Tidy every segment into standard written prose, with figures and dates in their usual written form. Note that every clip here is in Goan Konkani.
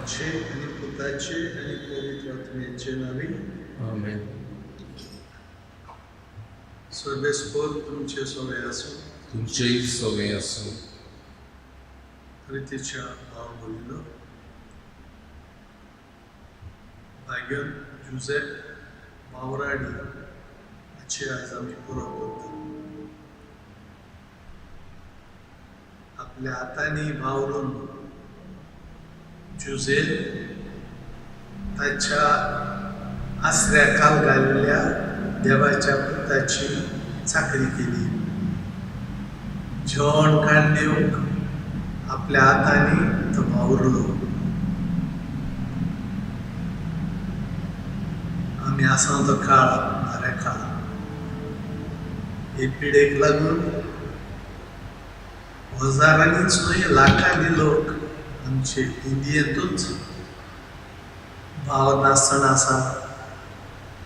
बापाचे आनी पुताचे आनी पवित्र आत्म्याचे नांवी. आमेन. सर्वेस्पोर तुमचे सवे आसूं. तुमचेय सवे आसूं. प्रितीच्या भाव भयणींनो, भाग्यन जुझेप वावराडी हाची आज आमी पुरो करतात. आपल्या हातांनी वावरून जुझेल ताच्या आसऱ्या काल घाल्ल्या देवाच्या पुताची चाकरी केली. जेवण खाण दिवंक आपल्या हातांनी तो वावुरलो. आमी आसा तो काळ बऱ्या काळ. हे पिडेक लागून हजारांनीच न्हय लाखांनी लोक आमचे इंडियेंतूच वावर नासतना आसा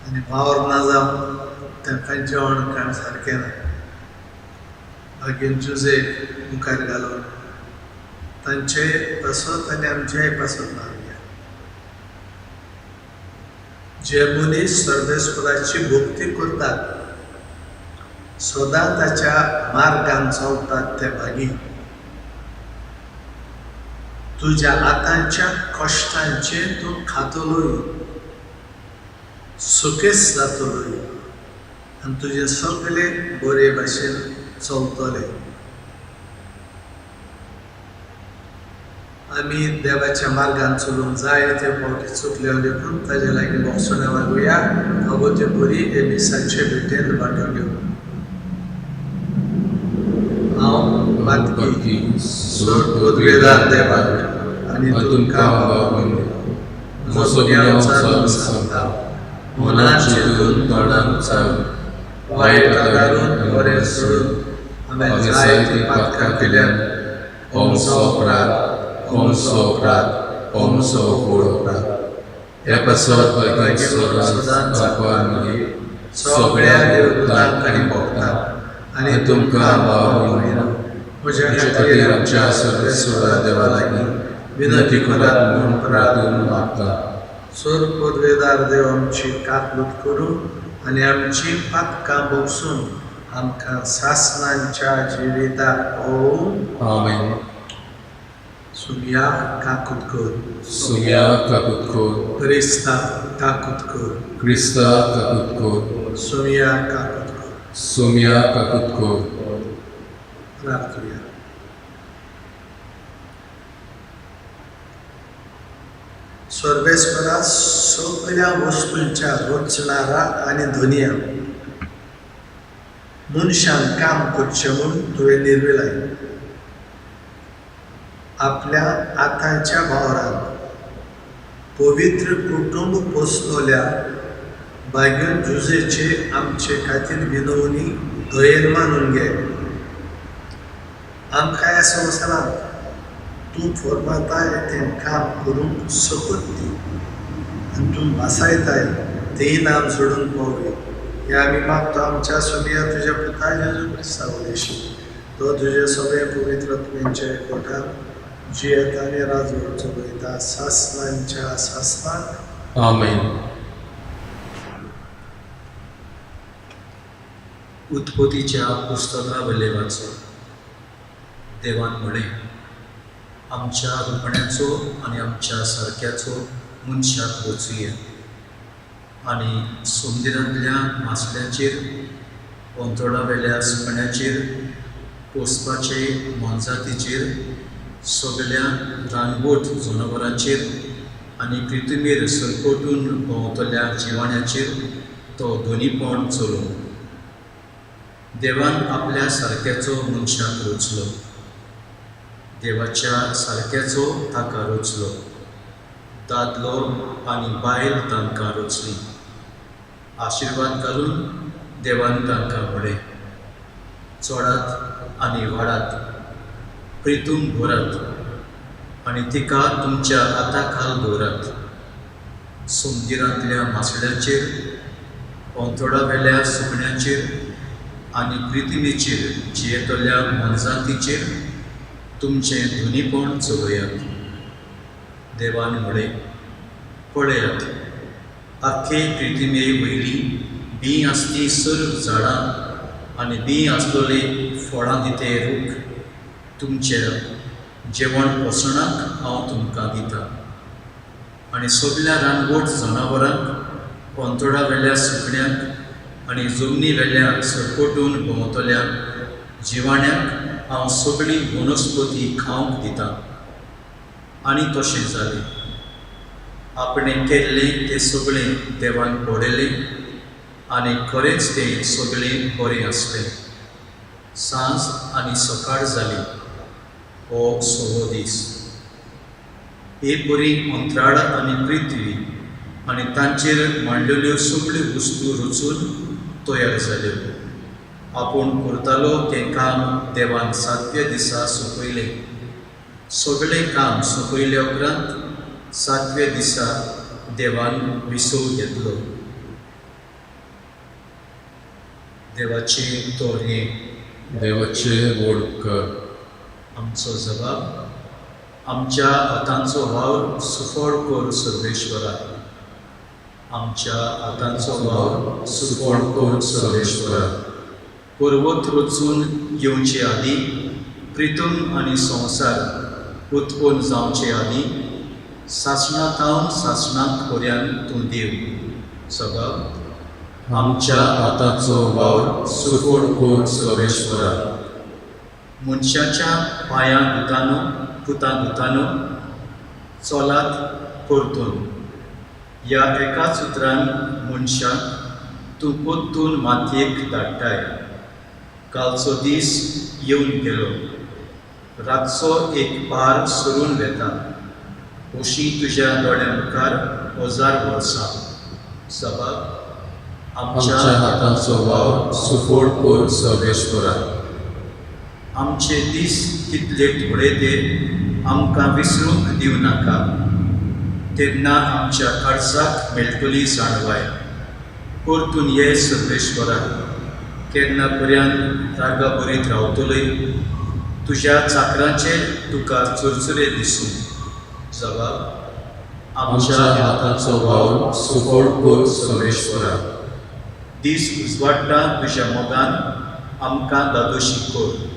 आनी वावर ना जावन तांकां जेवण खाण सारकें ना. भाग्यन जुझेक मुखार घालून तांचे पासत आनी आमचेय पासत मागया. जे मनीस सर्वेस्पराची भक्ती करतात, सदां ताच्या मार्गान चलतात ते भागी. तुज्या हातांच्या कश्टांचेर तूं खातलोय, सुकेस जातलोय आनी तुजें सगळें बरे भाशेन चलतलें. आमी देवाच्या मार्गान चलूंक जाय ते फावटी चुकले देखून ताजे लागीं भोगसणें मागुया. फावो ते बरी हे मिसाचे भेटेन वांटो घेवं. हांव पातकी सोड पदवेदार देवाक आनी तुमकां भाव म्हजो गुन्यांव चालून सांगता. मनान चिंतून, तोंडान उच्चारून, वायट आदारून बरें सोडून हांवें जायतीं पातकां केल्यात. होमसो अपराध, होमसो अपराध, होमसो व्हड अपराध. ह्या पासत भाग्य सदांच मागीर सगळ्या देवदूतांक आनी भक्तांक आनी तुमकां भाव भयणां म्हज्या खातीर आमच्या सर्वेस्परा देवा लागीं विनंती करात म्हूण प्रार्थून मागता. सोर पदवेदार देव आमची काकलूत करून आनी आमची पातकां भोगसून आमकां सासणांच्या जिविताक पावोवं. आमेन. सुमया काकूत कर. सुम्या काकूत कर. क्रिस्ता काकूत कर. क्रिस्ता काकूत कर. सुमया काकूत कर. सुम्या काकूत कर. प्रार्थुया. सर्वेस्परा सगळ्या वस्तूंच्या रचणारा आनी धनया, मनशान काम करचें म्हूण तुवें निर्विलाय. आपल्या हाताच्या वावरान पवित्र कुटुंब पोसतल्या भाग्यन जुझेचे आमचे खातीर विनवणी दयेन मानून घे. आमकां ह्या संवसारांत तूं फॉर्माताय तें काम करूंक सकत दी आनी तूं भासायताय तेंय नाम सोडून पावया. हें आमी मागता आमच्या सोमया तुज्या पुता जेजू क्रिस्ता वरवीं. तो तुजे सगळे पवित्र आत्म्यांच्या एकवटान जियेता आनी राजवट चलयता सासणांच्या सासणाक. आमेन. उत्पत्तीच्या पुस्तका वयलें वाचप. देवान म्हळें, आमच्या रुपण्याचो आनी आमच्या सारक्याचो मनशाक रचुया आनी सुंदिरांतल्या मासळ्यांचेर, पोंतोडावेल्या सुकण्याचेर, पोसपाचे मोनजातीचेर, सगल्या रानवट जनावरांचेर आनी पृथ्वीर सरकटून भोंवतल्या जिवाण्याचेर तो दोनीपण चलोवं. देवान आपल्या सारक्याचो मनशाक रचलो. देवाच्या सारक्याचो ताका रचलो. दादलो आनी बायल तांकां रचली. आशिर्वाद घालून देवान तांकां म्हळें, चडात आनी वाडात, प्रितूम भरात आनी तिका तुमच्या हाता खाल दवरात. सुमदिरांतल्या मासळ्यांचेर, पोंतोडावेल्या सुकण्याचेर आनी पृथ्वीचेर जियेतल्या मोनजातीचेर तुमचें धनीपण चलयात. देवान म्हळें, पळयात, आख्खे प्रितिमे वयली बीं आसती सर्व झाडां आनी बीं आसलोले फळां दिते रूख तुमच्या जेवण पोसणाक हांव तुमकां दितां. आनी सगल्या रानवट जनावरांक, पंतोडा वेल्या सुकण्यांक आनी जमनी वेल्या सरपटून भोंवतल्या जिवाण्यांक हांव सगळी वनस्पती खावंक दितां. आनी तशें जालें. आपणें केल्लें तें सगळें देवान पळयलें आनी खरेंच तें सगळें बरें आसलें. सांज आनी सकाळ जाली. हो सवो दीस. हे परी अंत्राळ आनी पृथ्वी आनी तांचेर मांडलेल्यो सगळ्यो वस्तू रचून तयार जाल्यो. आपूण करतालो तें काम देवान सातव्या दिसा सोंपयलें. सगळें काम सोंपयल्या उपरांत सातव्या दिसा देवान विसव घेतलो. देवाचें तोर हें. देवाचे व्हड उपकार. आमचो जबाब, आमच्या हातांचो वावर सुफळ कर सर्वेश्वरा. आमच्या हातांचो वावर सुफळ कर सर्वेश्वरा. पर्वत रचून येवचे आदीं, प्रितम आनी संवसार उत्पन्न जावचे आदीं, सासणा थावन सासणाक पर्यंत तूं देव. सबाब, आमच्या हाताचो वावर सुफळ कर सर्वेश्वरा. मनशाच्या पांयां गुतानो पुतां गुतानो चलात परतून. ह्या एकाच उतरान मनशाक तूं परतून मातयेक धाडटाय. कालचो दीस येवन गेलो, रातचो एक पार सरून वेता, अशी तुज्या दोळ्यां मुखार 1000 वर्सां. सबाब, आमच्या हाताचो वावर सुफळ कर सर्वेश्वरा. आमचे दीस कितले थोडे ते आमकां विसरूंक दिवं नाका. तेन्ना आमच्या काळजाक मेळटली जाणवाय. परतून ये सर्वेश्वरा, केन्ना पर्यंत रागा बरीत रावतलोय? तुज्या चाकरांचेर तुका चुरचुरे दिसूं. जबाब, आमच्या हाताचो वावर सुफळ कर सर्वेश्वरा. दीस उजवाडटा तुज्या मोगान आमकां दादोशी कर.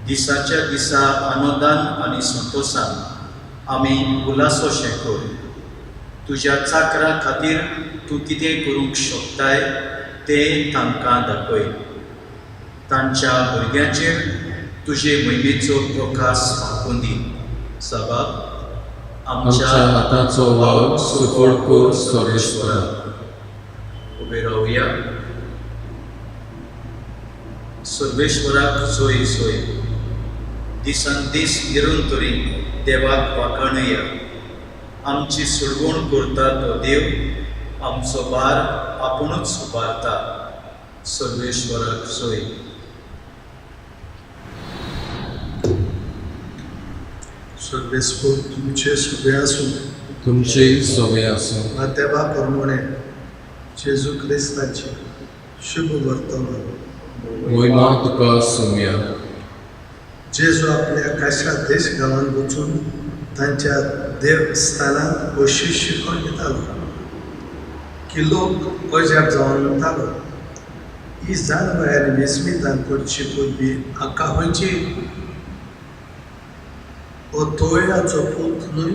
दिसाच्या दिसा आनंदान आनी संतोसान आमी उल्हासोशें कर. तुज्या चाकरां खातीर तूं कितें करूंक शकताय तें तांकां दाखय. तांच्या भुरग्यांचेर तुजे मोहिमेचो प्रकाश फांकून दी. सबाब, आमच्या हाताचो वावर सुफळ कर सर्वेश्वरा. उबे रावया. सर्वेश्वराक जोय जोय. दिसान दीस निरंतरी देवाक वाखाणुया. आमची सुडवण करता तो देव, आमचो भार आपुणूच उबारता. सर्वेश्वराक जोय. सर्वेस्पोर तुमचे सगळे आसूं. तुमचेय सगळे आसूं. मातेबा प्रमाणे जेजू क्रिस्ताची शुभ वर्तमान. मोहिमा तुका सुमया. जेजू आपल्या काशा देश गांवांत वचून तांच्या देवस्थानांत अशी शिकवण दितालो की लोक अजाप जावन म्हणटालो, ही जाणवाय आनी विस्मितान करची पदवी हाका खंयची? हो तोयाचो पूत न्हय?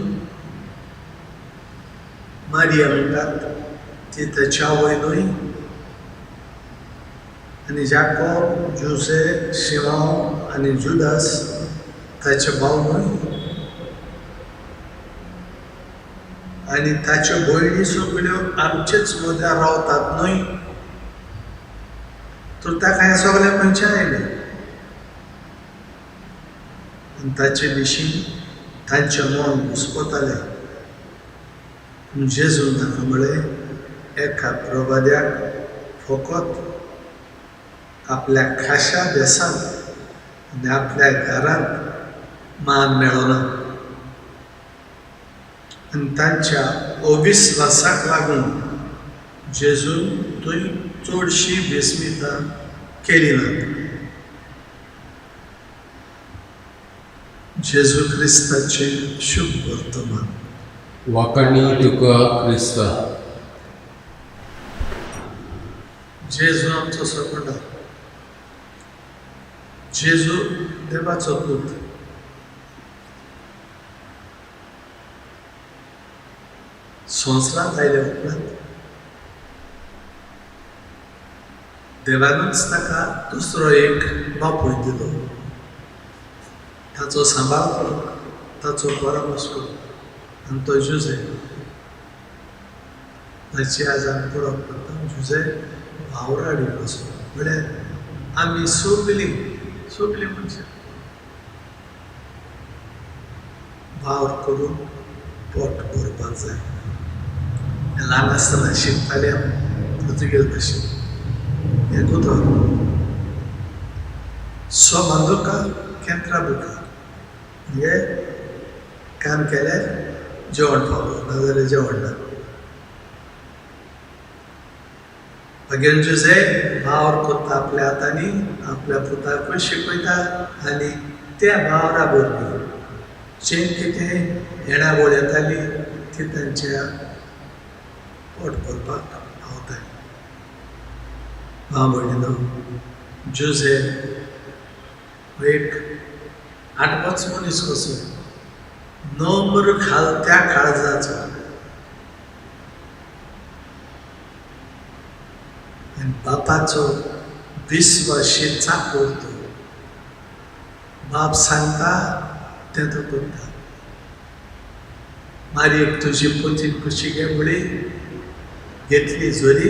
मारिया म्हणटात ती ताची आवय न्हय? आनी जाकोब, जुसे, शिमांव आनी जुदास ताचे भाव न्हय? आनी ताच्यो भयणी सगळ्यो आमचेच मद्यार रावतात न्हय? तर ताका हें सगळें खंयचें आयलें? आनी ताचे विशीं तांचें मन घुस्पतालें. पूण जेजून तांकां म्हळें, एका प्रवाद्याक फकत आपल्या खाशा देसांत आनी आपल्या घरांत मान मेळना. आनी तांच्या अविस्वासाक लागून जेजून थंय चडशीं विस्मितां केली नात. जेजू क्रिस्ताचें शुभ वर्तमान. वाखाणी तुका क्रिस्ता. जेजू आमचो सरपंडार, जेजू देवाचो पूत. संवसारांत आयले उपरांत देवानूच ताका दुसरो एक बापूय दिलो, ताचो सांबाळ करूंक, ताचो परामर्श करूंक. आनी तो जुझे, ताची आज आमी पळोवप करता. जुझे वावराडी कसो, म्हळ्यार आमी सगलीं सगलीं मनशां वावर करून पोट भरपाक जाय. ल्हान आसतना शिकताले आमी पुर्तुगेज भाशेन एकुतर सो मांदुका केंत्रा बुका, म्हणजे काम केल्यार जेवण पावलो, नाजाल्यार जेवण ना. मागीर जुझे वावर करता आपल्या हातांनी, आपल्या पुताकूय शिकयता आनी त्या वावरा वरवीं जें कितें येणावळ येताली ती तांच्या पोट भरपाक पावताली. भाव भयणीनो, जुझे एक आठवोच मनीस कसो, नम्र खालत्या काळजाचो आनी बापाचो विस्वाशी चाकोर तो. बाप सांगता तें तो करता. मारयेक तुजी पोतीन कशी घे म्हळी, घेतली जोरी.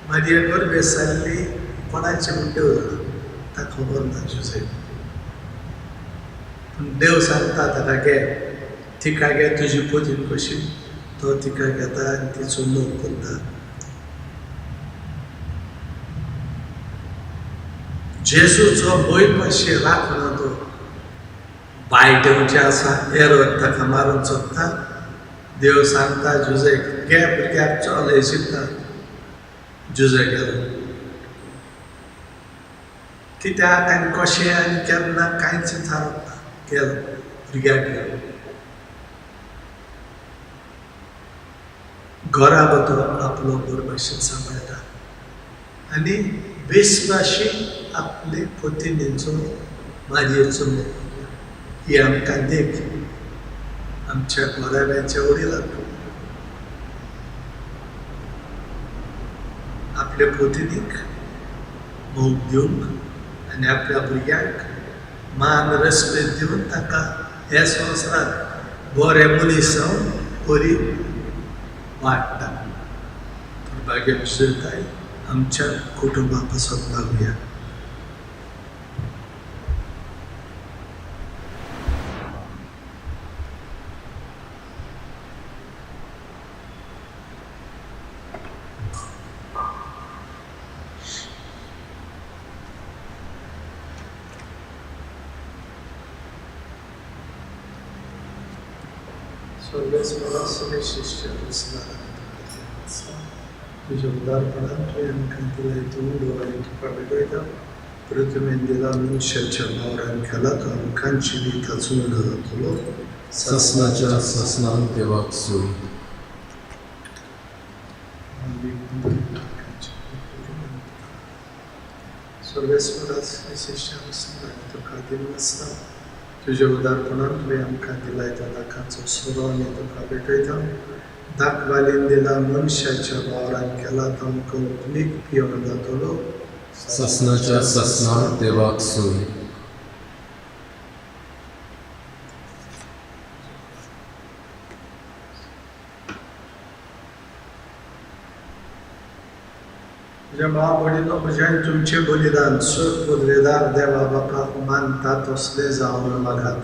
मारये गरबे जाल्ली कोणाची म्हूण देव जाणा, ताका खबर ना जुझे. पूण देव सांगता ताका घे, तिका घे तुजी पोतीन कशी. तो तिका घेता आनी तिचो मोग करता. जेजूचो मोयपाशी राखणो तो बायट येवचें आसा, एरोद ताका मारूंक सोदता. देव सांगता जुझेक घे भुरग्याक चल इजिप्ताक. जुझे गेलो. कित्याक आनी कशें आनी केन्ना कांयच थारप ना. गेलो भुरग्याक गेलो. घरा तो आपलो बरे भाशेन सांबाळटा आनी विस्वाशी आपले पोतिनीचो मारयेचो मोग. ही आमकां देख आमच्या घराब्याच्या वडिलांक आपल्या पोतिनीक मोग दिवंक आनी आपल्या भुरग्यांक मान रेस्पेद दिवन ताका ह्या संवसारांत बरे मनीस जावन बरी वाट दाखोवंक. दुर्भाग्य आमच्या कुटुंबा पासत मागुया. तुज्या उदारपणान तुवें आमकां दिलाय तूं आनी तुका भेटयता. पृथ्वीन दिला मनशाच्या वावरान केला तो आमकां जिविताचो उणो जातलो. ससनाच्या ससनान देवाक सोय. सर्वेस्परा तुका दिवन तुज्या उदारपणान तुवें आमकां दिलाय तो दाखांचो सोरो आनी तुका भेटयता. दाखवालीन दिला मनशाच्या वावरान केला तो आमकां उपलीक पिवण जातलो. ससनाच्या ससनान देवाक सोय. म्हज्या भाव भयणीनो, म्हज्यान तुमचें बलिदान सुख पदवेदार देवा बापाक मानता तसलें जावन मागात.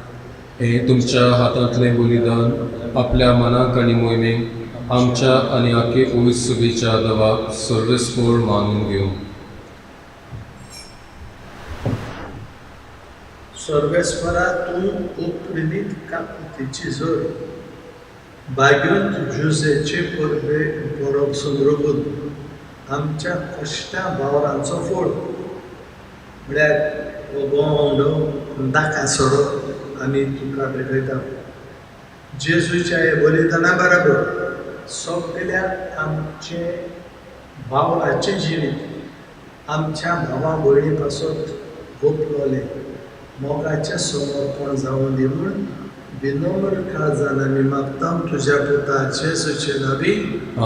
हें तुमच्या हातांतलें बलिदान आपल्या मनाक आनी मोहिमेक आमच्या आनी आखे वयर सुबेच्या देवाक सर्वेस्पोर मानून घेवं. सर्वेस्परा तूं उपरिमीत काकुतीची जोर बाग्यून जुजेचे परबे बरोब संद्रगून आमच्या कश्टा वावरांचो फोड म्हळ्यार हो गोंवडो दाका सोडो आमी तुका भेटयता. जेजूच्या हे बलिदाना बराबर सगल्या आमचे भावराचें जिवीत आमच्या भावा भयणी पासत गोपलोलें मोगाचें समर्पण जावन दी म्हूण विनम्र काळजान आमी मागता तुज्या पुता जेजूचे नावी.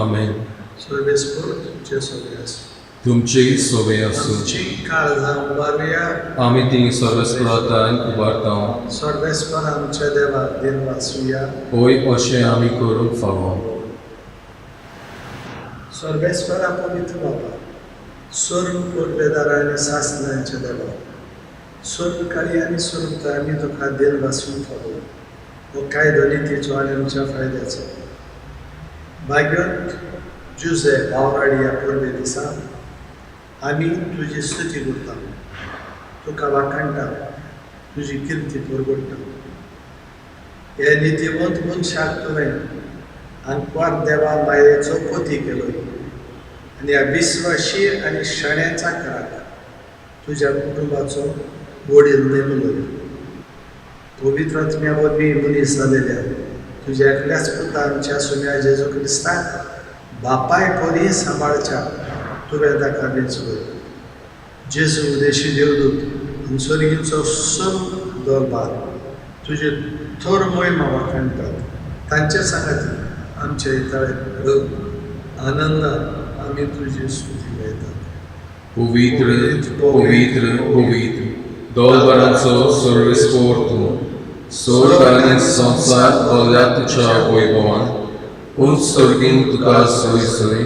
आमेन. सर्वेस्पर तुमचे सगळे आसूं. तुमचेय सोबे आसूं. आमची काळजां उबारुया. आमी ती सर्वेस्परातान उबारता. सर्वेस्पर आमच्या देवाक दिन वाचुया. होय, अशें आमी करूंक फावो. सर्वेस्परा पवित्र बाबा, सर्व पोरबेदार आनी सासणांच्या देवा, सर्व काळी आनी स्वरूपता आमी तुका देन वाचूंक फावो. हो कायदो नितीचो आनी आमच्या फायद्याचो. भाग्योत जुजे भावराडी ह्या परबे दिसा आमी तुजी स्तुती करता, तुका वाखाणटा, तुजी किर्ती परगडटा. हे नितीवंत मनशाक तुवें आंकवार देवा मायेचो पती केलो आनी ह्या विस्वाशी आनी शाण्या चाकराक तुज्या कुटुंबाचो वडील नेमलो. पवित्र आत्म्या वरवीं मनीस जालेल्या तुज्या एकल्याच पुता आमच्या सुम्या जेजू क्रिस्ताक बापाय परी सांबाळच्या तुवें ताका वेंचलो. जेजू उदेशी देवदूत आनी स्वर्गीचो सर्व दरबार तुजे थोर मोहिमा वाखाणटात. तांचे सांगाती आमचे हिताळे आनंदान आमी तुजी स्तुती गायतात. पवित्र, पवित्र, पवित्र दोलबारांचो सर्वेस्पोर तूं, स्वर्ग आनी संवसार भरल्या तुज्या वैभवान. उंच सर्गीन तुका सोय सोय,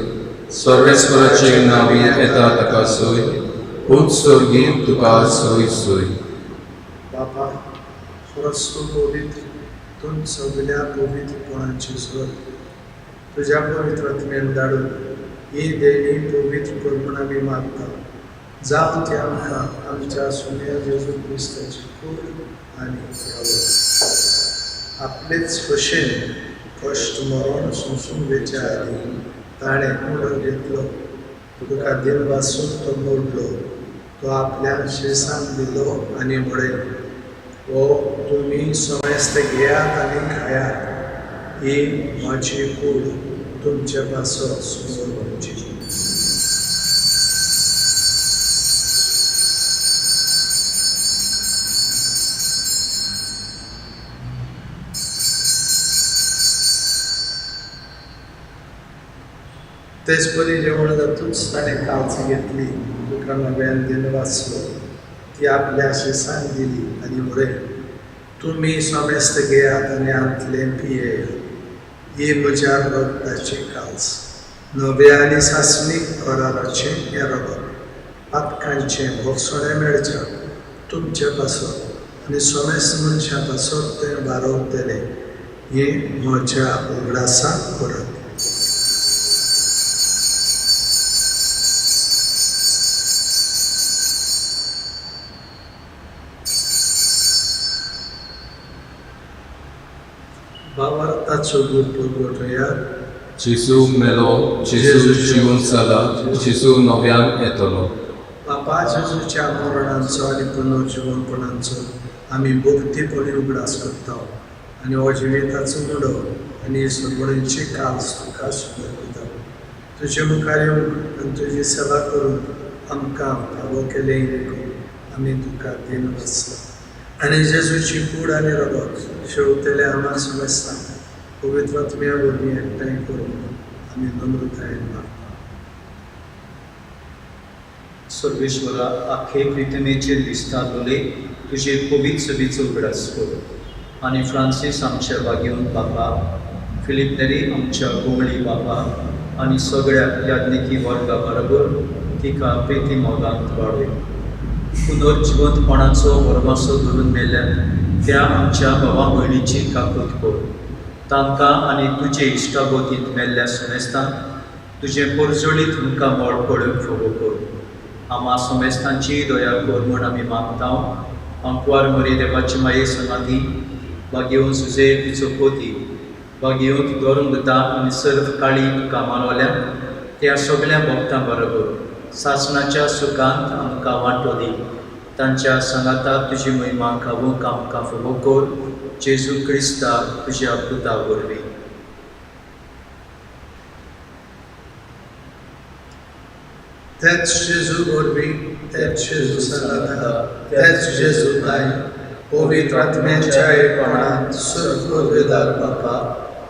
सर्वेस्पराचे नांवी येता ताका सोय, उंच सर्गीन तुका सोय सोय. बापा, खरोच तूं पवित्र, तूं सगल्या पवित्रपणाची स्रोत. तुज्या पवित्र आत्म्यान धाडून ही देणी पवित्र कर म्हूण आमी मागता. जावं ती आमकां आमच्या सुन्या जेजू क्रिस्ताची कूड आनी रगत. आपलेच भशेन कश्ट मरण सोंसून वेच्या आदीं ताणें उडो घेतलो, तुका दिन वासून तो मोडलो, तो आपल्या शेसान दिलो आनी म्हळें, हो तुमी समेस्त घेयात आनी खायात, ही म्हजी कूड तुमचे पासत समर्पणची. तेच परी जेवण जातूच ताणें काळजी घेतली, तुका नव्यान दिन वाचलो, ती आपल्या शेसान दिली आनी म्हळें, तुमी समेस्त घेयात आनी हांतलें पियेयात, ही म्हज्या रगताची काल्स, नव्या आनी सासणीक कराराचें हें रगत, पातकांचें भोगसणें मेळच्या तुमचे पासत आनी समेस्त मनशां पासत तें बारवतलें, हें म्हज्या उगडासाक करात. भावार्थाचो गुण परगटोया. जेजू मेलो, जेजू जिवन जाला, जेजू नव्यान येतलो. बापा, जेजूच्या मरणांचो आनी पुनर्जिवनपणाचो आमी भक्तीपणी उगडास करता आनी हो जिविताचो मुडो आनी सगळ्यांची काल्स तुका समर्पिता. तुजे मुखार येवन आनी तुजी सेवा करून आमकां फावो केलें देखून आमी तुका दिन वाचता. आनी जेजूची कूड आनी रगत शेवतले आम्हा समजता पवित्र आत्म्या वरवीं एकठांय करून आमी नम्रतायेन मागता. सर्वेश्वरा, आखे प्रितमेचेर दिसता लोले तुजे पवित्र सभेचो उगडास कर आनी फ्रांसीस आमच्या बागेवन बापा, फिलीप नेरी आमच्या गोंगळी बापा आनी सगळ्या याज्ञिकी वर्गा बरोबर तिका प्रिती मोगांत वाडय. पुनर्जिवंतपणाचो भरमासो धरून मेल्यात त्या आमच्या भावा भयणीची काकूत कर. तांकां आनी तुजे इश्टागतींत मेल्ल्या समेस्तांक तुजें परजळीत मुखामळ पळोवंक फावो कर. आमा समेस्तांची दया कर म्हूण आमी मागता. आंकवार मरी देवाची माये समाधी बागेवन सुजे तिचो पोती बागेवन धर्म आनी सर्व काळी तुका मानवल्या त्या सगळ्या भक्तां बरोबर सासणाच्या सुखांत आमकां वांटो दी. तांच्या सांगाता तुजी महिमा खावूंक आमकां फावो कर, जेजू क्रिस्ता तुज्या पुता वरवीं. त्याच जेजू वरवीं, त्याच जेजू सांगाता, त्याच जेजू भाय, पवित्र आत्म्याच्या एकपणान सर्व वेदार बापा,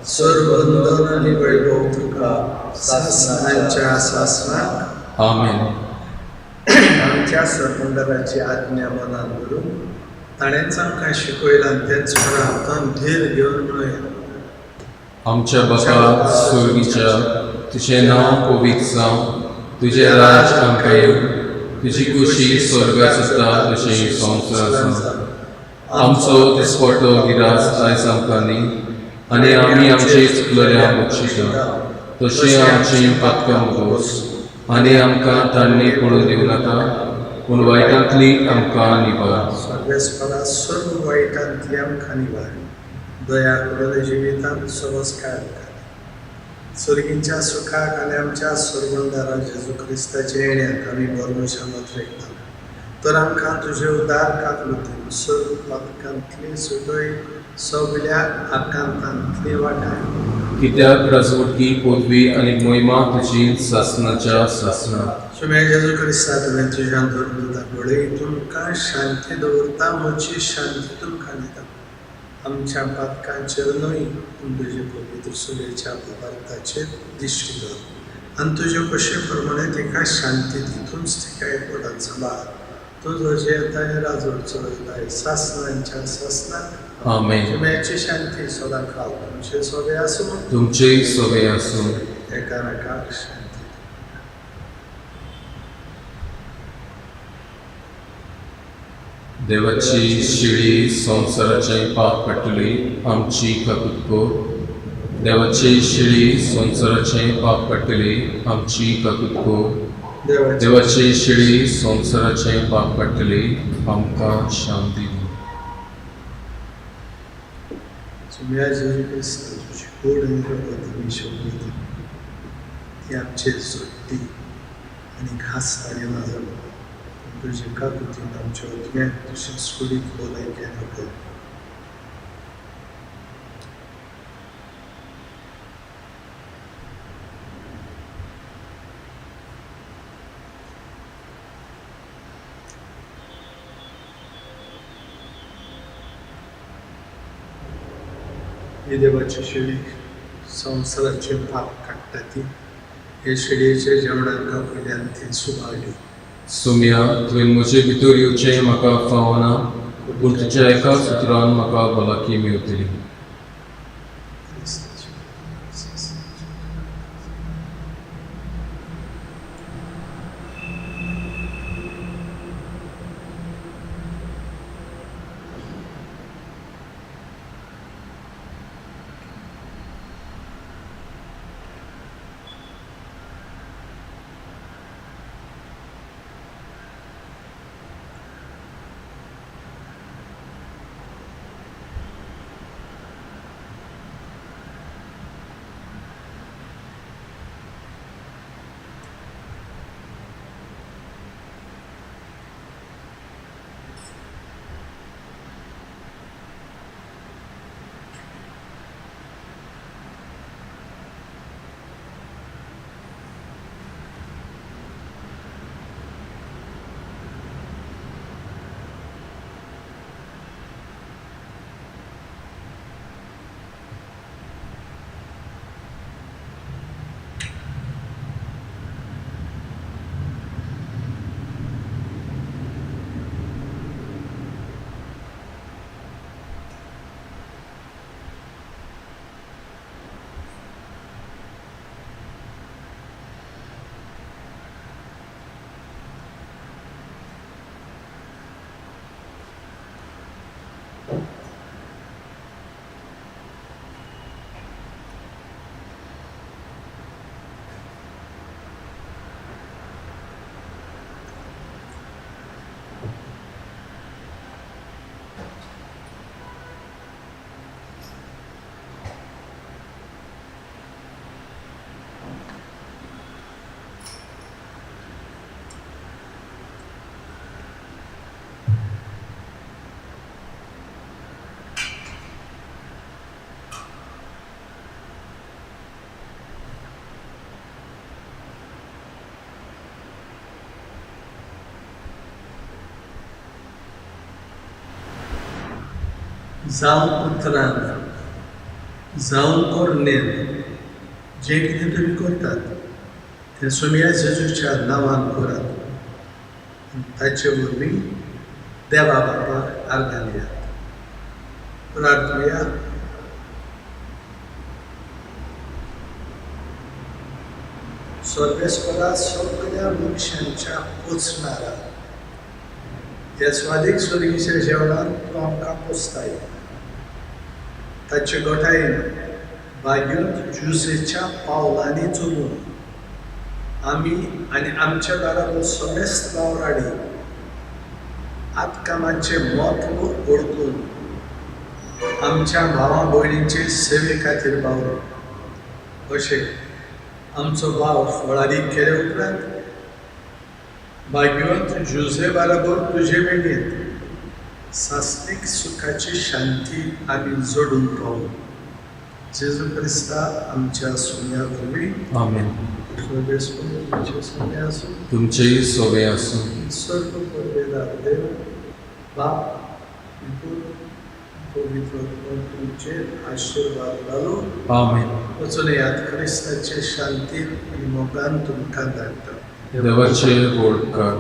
सर्व वंदन आनी वैभव तुका सासणाच्या सासणाक. आमेन. आमच्या सरपंडाराची आज्ञा मनान धरून ताणेंच आमकां शिकयलां तेच हातान धीर घेवन म्हणुया. आमच्या बापा स्वर्गीच्या, तुजें नांव पवित्र जावं, तुजें राज आमकां येवं, तुजी कुशी स्वर्गात आसता तशी संवसारांत आसा. आमचो दिसपटो गिरास आयज आमकां दी आनी आमी आमचे चुकलेल्या बक्षिता तशें आमची पातकां मोगोस आनी आमकां तांणी पडून दिवं नाका, पूण वायटांतली आमकां निवार. सर्वेस्परा सर्व वायटांतली आमकां निवार, दया करून जिवितांत सवस्कार आमकां दी. सर्गींच्या सुखाक आनी आमच्या सर्वंदारा जेजू क्रिस्ताच्या येण्याक आमी भरवशामत रेखता, तर आमकां तुजे उदार काकलुतीन सर्व पातकांतली सुटय, सगल्या आकांतांतली वाटाय. कित्याक राजवटकी पदवी आनी मोहिमा तुजी सासणाच्या सासणाक. सुम्या जेजू क्रिस्ता, तुवें तुज्या धर्मदूता घडय तुमकां शांती दवरता, म्हजी शांती तुमकां दिता. आमच्या पातकांचेर न्हय, पूण तुजे पवित्र सुवेच्या पदार्थाचेर दिश्टी दवर आनी तुजे कशे प्रमाणे तिका शांती दी. तूंच तिका एकवटान सांबाळ, तुजो जे येताय राजवट चलयताय सासणांच्या सासणाक. आमेन. सुम्याची शांती सदां काल तुमचे सोबे आसूं, तुमचेय सोबे आसूं. एकामेकाक शांती. देवाची शिळी संवसाराचें पाप काडटली, आमची काकूत कर. देवाची शिळी संवसाराचें पाप काडटली, आमची काकूत कर. देवाची शिळी संवसाराचें पाप काडटली, आमकां शांती दी. सुम्या जेजू क्रिस्ता, तुजी गोड आनी रगत आमी शोभयता, ती आमचेर जोडटी आनी घास ताणें ना जालो, पूण तुजे काकुतीन आमच्या आत्म्याक तशेंच कुडीक भलायकेन आपय. ही देवाची शेळी संवसाराचे पाप काडटा, ती हे शेळयेच्या जेवणाक पयल्यान ती सुबाळ्ळी. सुम्या, तुवें म्हजे भितर येवचें म्हाका फावना, पूण तुज्या एका सुत्रान म्हाका भलायकी मेळटली. जावं उतरान, जावं कोरणेन जें कितें तुमी करतात तें सोमया जेजूच्या नांवान करात आनी ताचे वरवीं देवा बापाक आर्गां दियात. प्रार्थुया. सर्वेस्परा, सगळ्या मनशांच्या पोचणारा, ह्या स्वादीक स्वर्गीच्या जेवणान तूं आमकां पोसताय. ताचे गोठायेन भाग्योंत जुसेच्या पावलांनी चलून आमी आनी आमच्या बाराबर समेस्त वावराडी आतकामाचें म्हत्व वळखून आमच्या भावा भयणींचे सेवे खातीर वावरू. अशें आमचो भाव फळादीक केले उपरांत भाग्यवंत जुझे बाराबर तुजे वेगेंत सास्तीक सुखाची शांती आमी जोडून पावू. जेजू क्रिस्ता आमच्या सोन्या वरवीं. आमेन. सर्वेस्पर तुमचे सोने आसूं. तुमचेय सोबे आसूं. स्वर्ग पुरवेदार देव बाप, पूत, पवित्र आत्मो तुमचेर आशिर्वाद घालू. आमेन. वचून यात, क्रिस्ताचे शांतीन आनी मोगान तुमकां धाडटा. देवाचे व्हड उपकार.